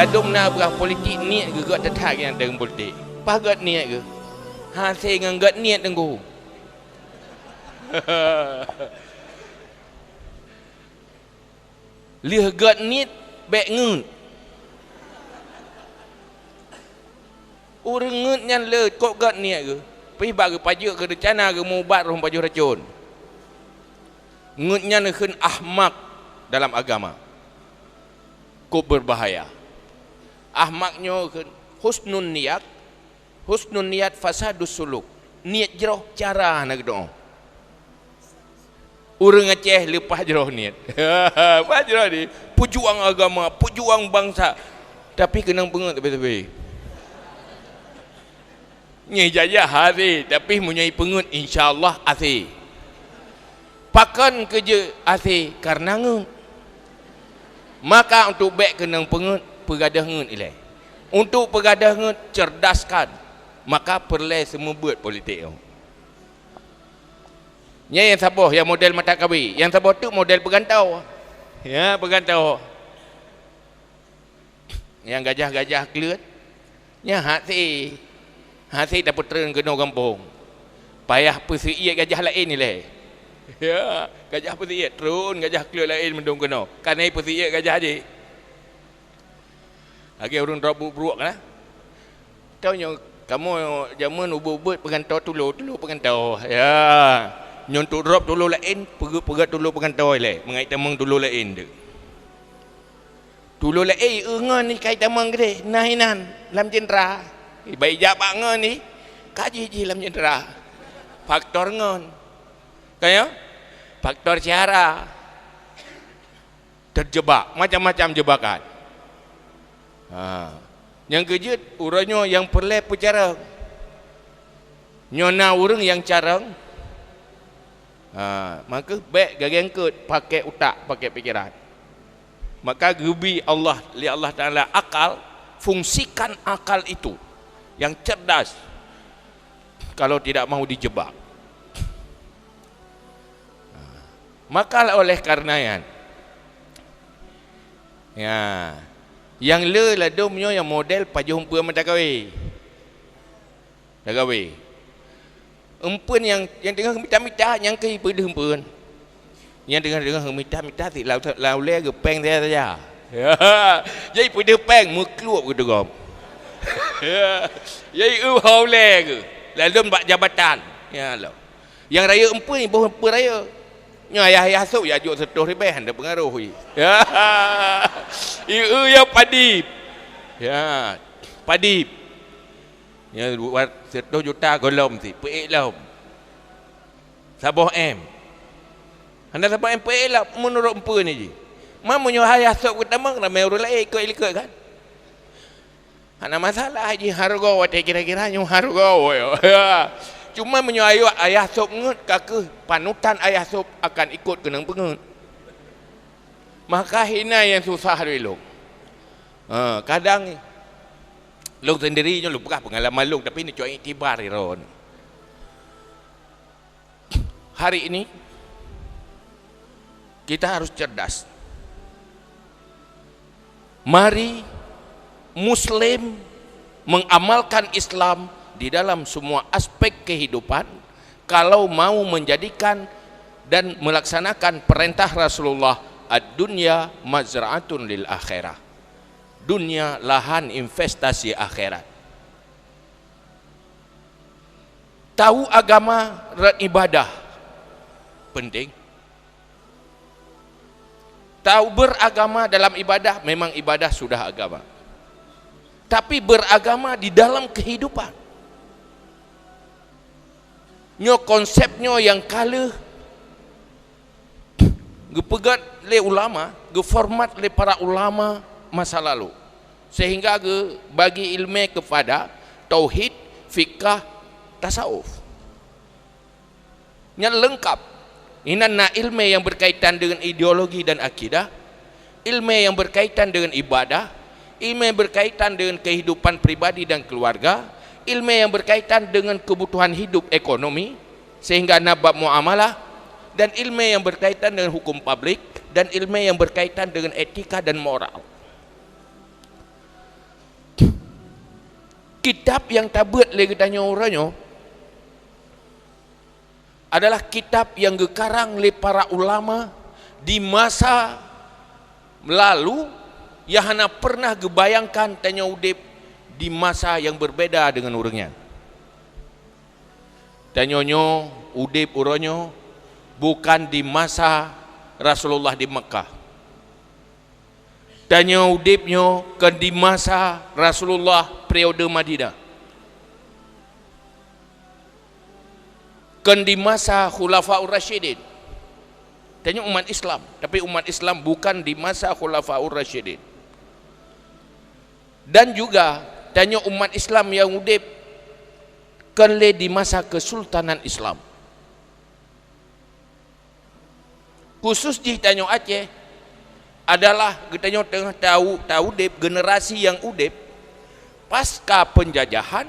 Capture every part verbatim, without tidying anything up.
Ladôm na beuah politik niet geuh gét that-that nyang deueng politik. Paih gét niet geuh? Hasé ngon gét niet teungku. Lheueh gét niet, bék ngeuet. Ureuëng ngeuet nyan le kok gét niet geuh. Pih bak geupajeuk keu reuncana geumeuubat roh pajoh racon. Ngeuet nyan kheun ahmak dalam agama. Kok beubahaya. Ahmak nyoe kheun husnun niyat, husnun niyat fasadus suluk. Niet jroh, cara hana geudoe. Ureuëng Aceh leupah jroh niet. Leupah jroh niet. Peujuang agama, peujuang bansa. Tapi keunong peungeuet teubé-teubé. Nyoe jajah hasé, tapi meunyoe peungeuet, insya Allah hasé. Pakon keu jeuet hasé? Kareuna ngeuet. Maka untuk bék keunong peungeuet, peugadôh ngeuet ilée. Untuk peugadôh ngeuet, cerdaskan. Maka peureulée seumeubeuet politik nyoe. Nyan nyang saboh, nyang model mata kawé. Nyang saboh teuk model peugantoe. Ya, peugantoe. Nyang gajah-gajah kleuet, nyan hasé. Hasé tapeutreun keunoe gampông. Payah peuseuiet gajah laén ilée. Ya, gajah peuseuiet, treun gajah kleuet laén meudong keunoe. Kan na peuseuiet gajah jih. Lagée ureuëng drob buet bruek na. Tau nyoe kamoe jameun ubeuet-ubeuet peugantoe tulo, tulo peugantoe. Ya. Nyoe untuk drob tulo laén, peugét-peugét tulo peugantoe ilée, meungai tamong tulo laén teuk. Tulo laén, eu, ngon ni kai tamong geude, nah inan lam jeundra. Ibai jak bak ngon ni, ka jih-jih lam jeundra. Faktor ngon. Ka nyo? Faktor syara. Terjebak, macam-macam jebakan. Ha. Nyang keujeuet, uroe nyoe nyang peureulée peucarông. Nyoe na ureuëng nyang carông. Ha, maka bék gagée eungkôt, pakai utak, pakai pikiran. Maka geubri Allah, lé Allah Taala akal, fungsikan akal itu yang cerdas. Kalau tidak mau dijebak. Maka oleh karena nyan, ya, nyang le ladôm nyoe nyang model pajoh eumpeuen mata kawé. Mata kawé. Eumpeuen nyang, nyang teungoh mita-mita, nyang keu ipeudeuh eumpeuen. Nyang teungoh-teungoh mita-mita sit lau, lau lé geuh péng saja-saja. Ya, jadi peudeuh péng meukluek geuh teugom. Ya, jadi eu hau lé geuh. Ladôm bak jabatan. Ya Allah. Nyang rayeuk eumpeuen, boh eumpeuen rayeuk. Nyoe ayah-ayah sôk ya jok seutoh ribèe, hana peungaroh, ih. Ya. Ieu ya padib. Ya, padib. Ya, buat seutoh juta gohlom sit, peuék lom. Saboh M. Hana saboh M peuék lom, meunurot eumpeuen jih. Ma meunyoe ayah sôk geutamong, ramé ureueng laén ikot-likot kan? Hana masalah jih hareuga watèe kira-kira nyoe hareuga, ya. Cuma meunyoe ayah, ayah sôb ngeut ka kheueh panutan ayah sôb akan ikot keunong peungeut. Maka hina nyang susah lé lôn. Ha, kadang lôn sendiri nyoe lôn peugah peungalaman lôn, tapi neucok iktibar droeneuh. Hari ini, kita harus cerdas. Mari Muslim mengamalkan Islam di dalam semua aspek kehidupan, kalau mau menjadikan dan melaksanakan perintah Rasulullah, "Ad-dunya mazra'atun lil akhirah." Dunia lahan investasi akhirat. Tahu agama dan ibadah penting. Tahu beragama dalam ibadah, memang ibadah sudah agama. Tapi beragama di dalam kehidupan. Nyoe konsep nyoe nyang ka lheueh geupeugét lé ulama, geuformat lé para ulama masa lalu, sehingga geubagi ileumèe keupada tauhid, fikah, tasawuf. Nyan leungkap. Inan na ileumèe nyang beukaitan deungon ideologi dan akidah, ileumèe nyang beukaitan deungon ibadah, ileumèe nyang beukaitan deungon keuhidupan pribadi dan keuluwarga, ileumèe nyang beukaitan deungon keubutuhan hidup ekonomi, sehingga na bab muamalah, dan ileumèe nyang beukaitan deungon huköm publik, dan ileumèe nyang beukaitan deungon etika dan moral. Kitab nyang tabeuet lé geutanyoe uroe nyoe adalah kitab nyang geukarang lé para ulama di masa lalu, nyang hana pernah geubayangkan tanyoe udeb di masa nyang berbeda deungon ureuëng nyan. Tanyoe nyoe udeb uroe nyoe bukan di masa Rasulullah di Makkah. Tanyoe udeb nyoe kon di masa Rasulullah periode Madinah. Kon di masa Khulafaur Rasyidin. Tanyoe umat Islam, tapi umat Islam bukan di masa Khulafaur Rasyidin. Dan juga tanyoe umat Islam nyang udeb kon lé di masa Kesultanan Islam. Khusus jih tanyoe Aceh adalah geutanyoe teungoh tau, taudeb, generasi nyang udeb pasca penjajahan,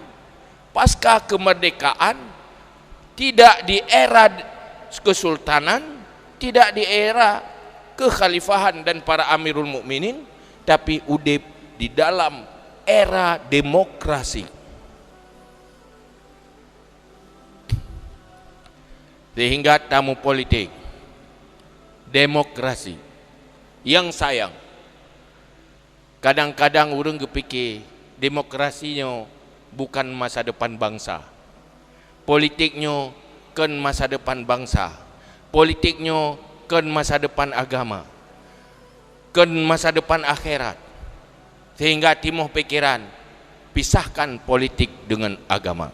pasca kemerdekaan, tidak di era kesultanan, tidak di era kekhalifahan dan para amirul mukminin, tapi udeb di dalam era demokrasi. Sehingga tamu politik, demokrasi. Nyang sayang, kadang-kadang ureuëng geupike demokrasi nyoe bukan masa depan bansa. Politik nyoe kon masa depan bansa. Politik nyoe kon masa depan agama. Kon masa depan akhirat. Sehingga timoh pikiran, pisahkan politik dengan agama.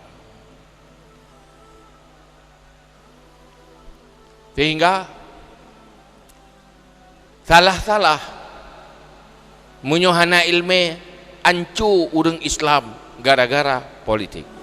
Sehingga salah-salah meunyoe hana iéleumé, anco ureuëng Islam gara-gara politik.